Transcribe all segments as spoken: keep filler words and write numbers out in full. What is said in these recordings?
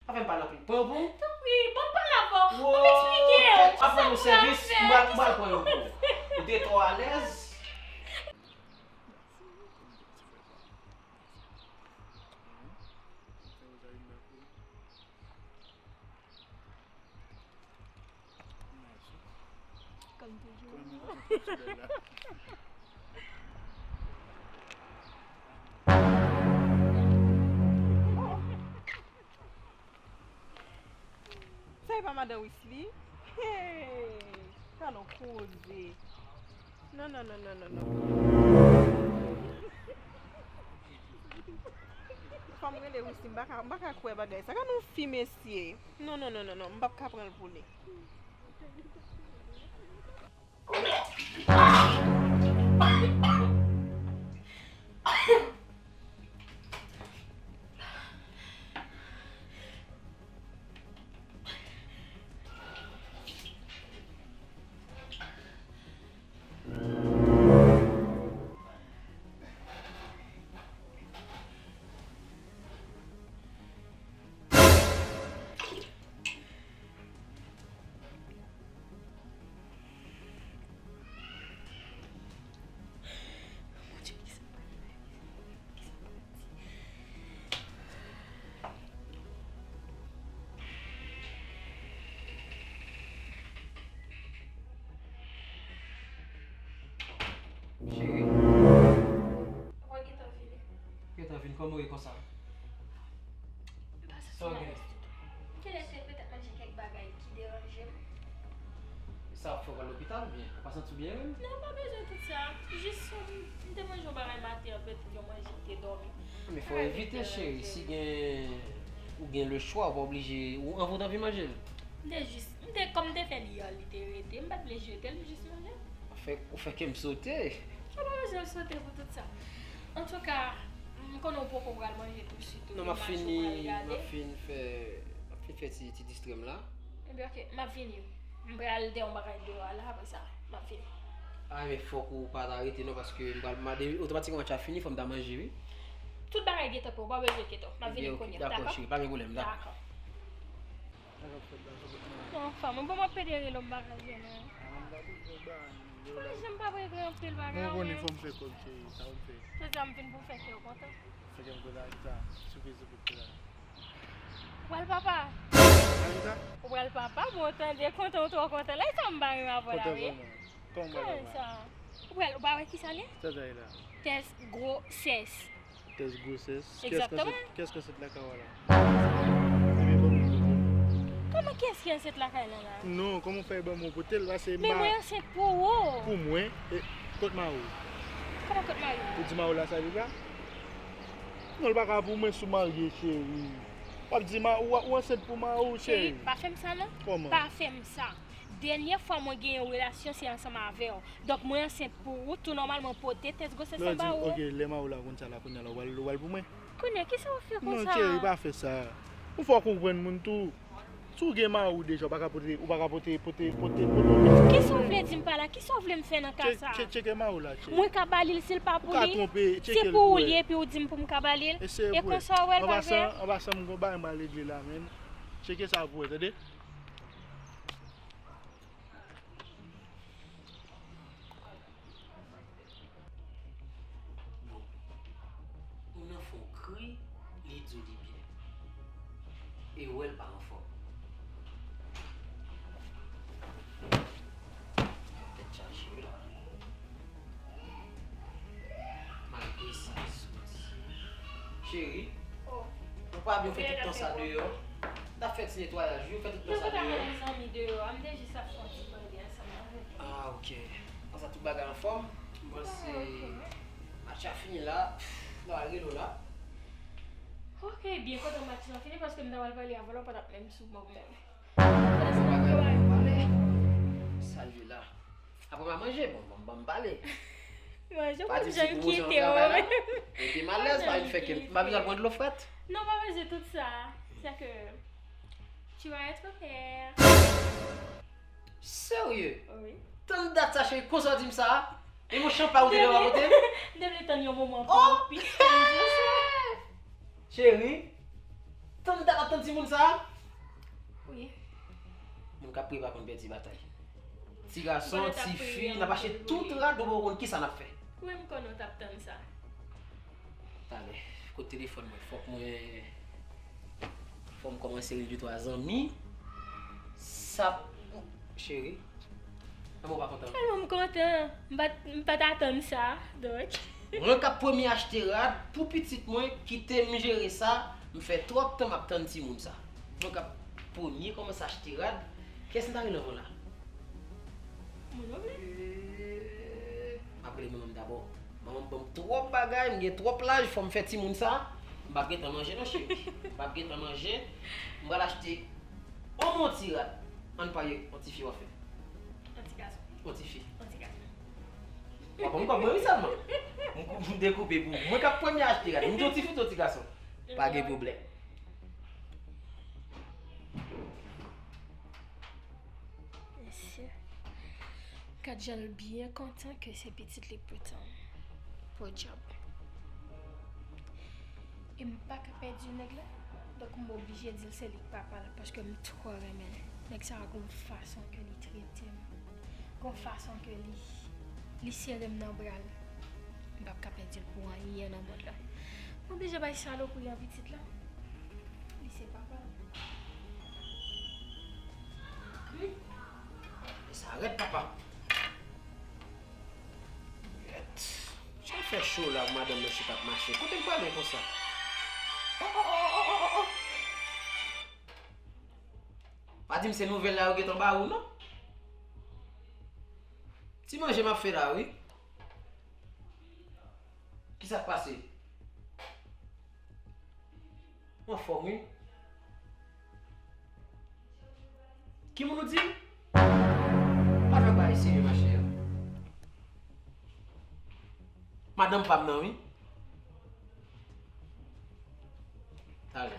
Pa fè m pale anpil. Pran yon pou ou? Tanpri, ban m pale avè w. Ban m eksplike w. Kèt, ap rann ou sèvis, m pral, m pral pran yon pou ou. Ou te twò alèz. Kòm toujou. Sa e pa madan Wisly? Hey! Talon koze. Non, non, non, non, non, non. Fò m rele Wisly, m pa ka, m pa ka kwè bagay sa. Gade yon fi, mesye. Non, non, non, non, non, m p ap ka pran l pou li. Cheri. Mwen gentan vini. Gentan vin, kòman w ye konsa? M pa santi m alèz ditou. M genlè te petèt manje kèk bagay ki deranje m. Sa ap fè w al lopital oubyen? Ou pa santi w byen menm? Non, pa bezwen tout sa. Jis, m, m te manje yon bagay maten an, petèt yon manje, m te dòmi. Men fò w evite, cheri. Si gen, ou gen le chwa, ou pa oblije, ou anvi, w t anvi manje l. M te jis, m te, kòm m te fè li yè, li te rete. M pa t vle jete l, m jis manje l. Ou fè, ou fè kè m sote. Ou pa bezwen sote pou tout sa. Antouka, m konnen w poko pral manje tousuit, ou gen match ou pral gade. Non, m ap fin fè, m ap fin fè ti, ti distrè m la. Ebyen, oke, m ap vini. M pral de yon bagay deyò a la, apre sa, m ap vini. A, men fòk ou pa ta rete non, paske m pral, m a de, otomatikman match la fini, fò m ta manje, wi. Tout bagay gentan pare, ou pa bezwen enkyete w. M ap vini kounye a, dakò? Ebyen, oke, dakò, cheri, pa gen pwoblèm, dakò. Dakò. Sa k ap fèt la, sa k ap fèt la? Bon, fanm, bon, m ap pede rele w, m pa ka jwenn ou. A, m pa bezwen ba nou. Fò jan m p ap regle anpil bagay, wi. Bon, konnen fò m fè kòb, cheri, sa w fè? Jodi a m vin pou fè kè w kontan. Fè kè m kontan ak sa, sipriz ou fè la. Ou pral papa. Ou pral papa, bon, tande, kontan, ou twò kontan. Lè sa m pa renmen avè w la, wi. Kontan vrèman. Kòman w pral papa? Kòman sa? Ou pral, ou pa wè kisa l ye? Sa sa ye la? Tès gwosès. Tès gwosès? Egzakteman. Kiyès ki ansent lakay ou a la? Ebyen, ban m yon kote. Kòman kiyès ki ansent lakay lan la? Non, kòman w fè ban m yon kote? L pase ma... Men mwen ansent pou ou. Pou mwen? E, kot mari w? Kòman kot mari w? Ou di mari w la sa li la? Non, l pa ka pou mwen si w marye, cheri. W ap di ma, ou, ou ansent pou mari w, cheri. Cheri, pa fè m sa non. Kòman? Pa fè m sa. Dènyè fwa mwen gen yon relasyon, se ansanm avè w. Donk, mwen ansent pou ou, tou nòmal, mwen pote tès gwosès lan ba ou. Non, di, oke, lè mari w la konn sa la, kounye a la, ou pral, ou pral pou mwen? Kounye a, kisa w ap fè konsa? Non, cheri, pa fè sa. Ou fò w konprann moun tou. Si w gen mari w deja, ou pa ka pote, ou pa ka pote, pote, pote, pote yon pitit. Kisa w vle di m pa la? Kisa w vle m fè nan ka sa? Tcheke mari w la, cheri. Mwen ka ba li l, si l pa pou li, se pou ou l ye, epi w di m pou m ka ba li l. E konsa w wè l pa vre? An pasan, an pasan, m gon bagay m pral regle la, men. Tcheke sa pou wè, tande? Bon, moun nan fè yon kri, li di w li byen. E ou wè l pa anfòm. Tèt chaje wi la. Malgre sa, soti. Cheri, ou pa byen fè tout tan sa deyò? N ap fè ti netwayaj wi, ou fè tout tan sa deyò. Non, se pa mezanmi deyò a, m te jis ap fè yon ti pale ansanm avèk ou. Ah, ok. Konsa tout bagay anfòm? M panse match la fini la. N a rele w la. Ok, byen kontan match la fini paske m ta pral pale avè w, ou pa t ap menm sou mwen menm. Sa l ye la. Apre m a manje, bon, ban m, ban m pale. Manje, pa di m jan m kite w. Mete m alèz, pa vin fè ke m pa bezwen pran dlo frèt. Non, pa bezwen tout sa. C'est que tu vas être père. Serye? Wi. Tann dat sa, cheri, konsa w di m sa. E yon chanpay ou te dwe pa pote? M te vle tann yon moman pou ou, piske m di w sa. Cheri, Tann, tann, tann timoun sa a? Wi. Moun k ap priye pa konn pèdi batay. Ti gason, ti fi, n ap achte tout rad, ou poko konn kisa n ap fè. Wi, m konnen w t ap tann sa. Talè, kote telefòn mwen? Fòk mwen, fòk m kòmanse rele de twa zanmi. Sa, cheri, kòman w pa kontan? Tèlman m kontan. M pa t, m pa t atann sa, donk. Mwen k ap premye achte rad pou pitit mwen, kite m jere sa, m fè twòp tan m ap tann timoun sa. Mwen k ap premye kòmanse achte rad, kiyès m ta rele anvan la? Manman m. M ap rele manman m dabò. Manman m ban m twòp bagay, m gen twòp laj, fò m fè timoun sa. M p ap gentan manje non, cheri. M p ap gentan manje. M pral achte yon bon ti rad. Ann parye, yon ti fi w ap fè. Yon ti gason. Yon ti fi. Yon ti gason. W ap ban m kòb mwen wi sèlman. M, m dekoupe pou ou. Mwen k ap premye achte rad. M di yon ti fi, yon ti gason. Pa gen pwoblèm. Mesye, gad jan l byen kontan ke se pitit li pou tann. Podyab. E m pa ka pèdi nèg la, donk m oblije di l se li k papa l, paske m twò renmen l. Nèg sa a gon fason ke li trete m, gon fason ke li, li sere m nan bra l. M p ap ka pèdi l pou anyen nan mond lan. M oblije bay salopri an pitit la. Li se papa l. Hum. E sa rèd, papa. Mèt. Jan fè cho la pou madanm nan chita ap mache. Kote l prale konsa? Oh, oh, oh, oh, oh, oh, oh. Pa di m se nouvèl la yo gentan ba ou, non? Ti manje m ap fè la, wi. Kisa k pase? Ou anfòm, wi. Ki moun ou di? Pa fè bagay serye, machè. Madanm pa m nan, wi. Talè.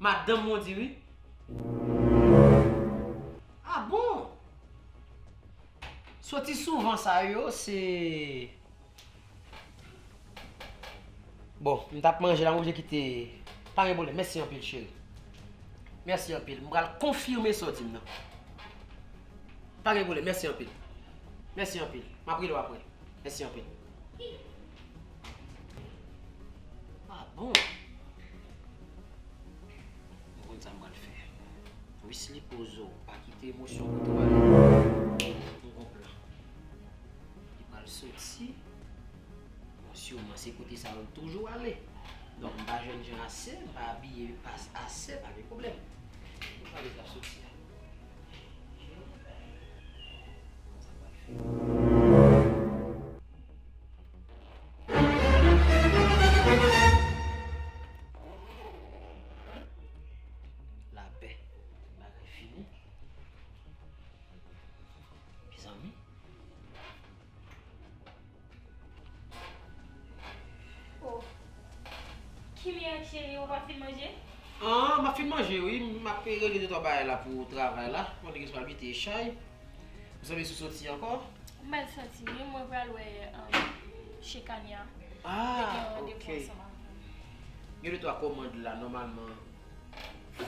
Madanm mwen di wi. Ah bon? Soti souvan sa yo, se Bon, m t ap manje la, m oblije kite. Pa gen pwoblèm, mèsi anpil, cheri. Mèsi anpil. M pral konfime sa w di m nan. Pa gen pwoblèm, mèsi anpil. Mèsi anpil. M ap rele w apre. Mèsi anpil. Ah bon? M konn sa m pral fè. Wisly, poze w, pa kite emosyon pote w ale. M gon plan. Li pral soti. Bon, siman se kote sa yo l toujou ale. Donk, m pa jènjan ase, m pa abiye ase, pa gen pwoblèm. Ou pa bezwen ap soti a. Sa pral fè. Lapè. Bagay fini. Mezanmi. Oh. Kimia cheri, ou pa fin manje? Ah, m ap fin manje, wi. M ap regle de twa bagay la pou travay la. Mwen te gen pou al mete chay. Ou sanble sou soti ankò? M pral soti, wi. Mwen pral wè, um, Chekania. Ah, ok. Gen de twa kòmand la, nòmalman,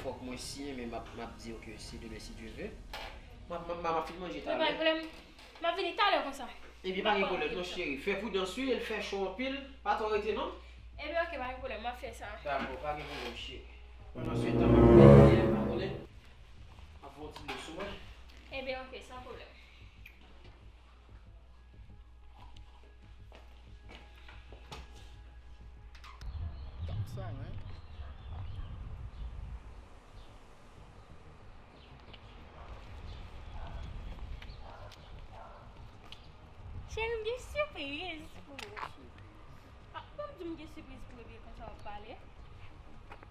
fòk mwen siyen, men m ap, m ap di w ke se demen, si Dye vle. M ap, m ap, m ap fin manje talè. M ap vini talè konsa. Ebyen, pa gen pwoblèm non, cheri. Fè pridans, wi, e l fè cho anpil. Pa twò rete, non. Ebyen, ok, pa gen pwoblèm, m ap fè sa. Dakò, pa gen pwoblèm, cheri. Pandan se tan, m ap byen, pa konnen. M ap fè yon ti dlo sou mwen. Ebyen, ok, san pwoblèm. Tap sa, wi. Cheri, m gen sipriz pou ou. Ah, ou pa m di m gen sipriz pou ou, epi konsa w ap pale?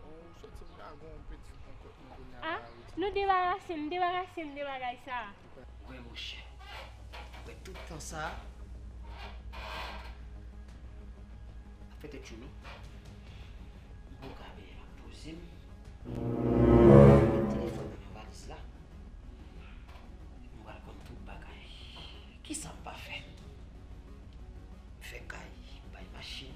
Ou soti m ka gon peti rankont mwen kounye a la, wi. Ah, nou debarase n, debarase n de bagay sa. Wè monchè, apre tout tan sa a, ap fè tèt cho non. M poko ka benyen, m ap poze m. Met telefòn nan nan valiz la. M pral konn tout bagay. Kisa m pa fè? M fè kay, m bay machin.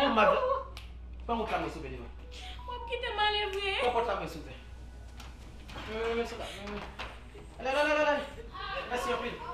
Yon mad. Pran wout la, mwen, souple, devan. W ap kite m ale vre? Pran pòt la, mwen, souple. Men, men, men, sou la, men, men. Ale, ale, ale, ale, ale. Mèsi anpil.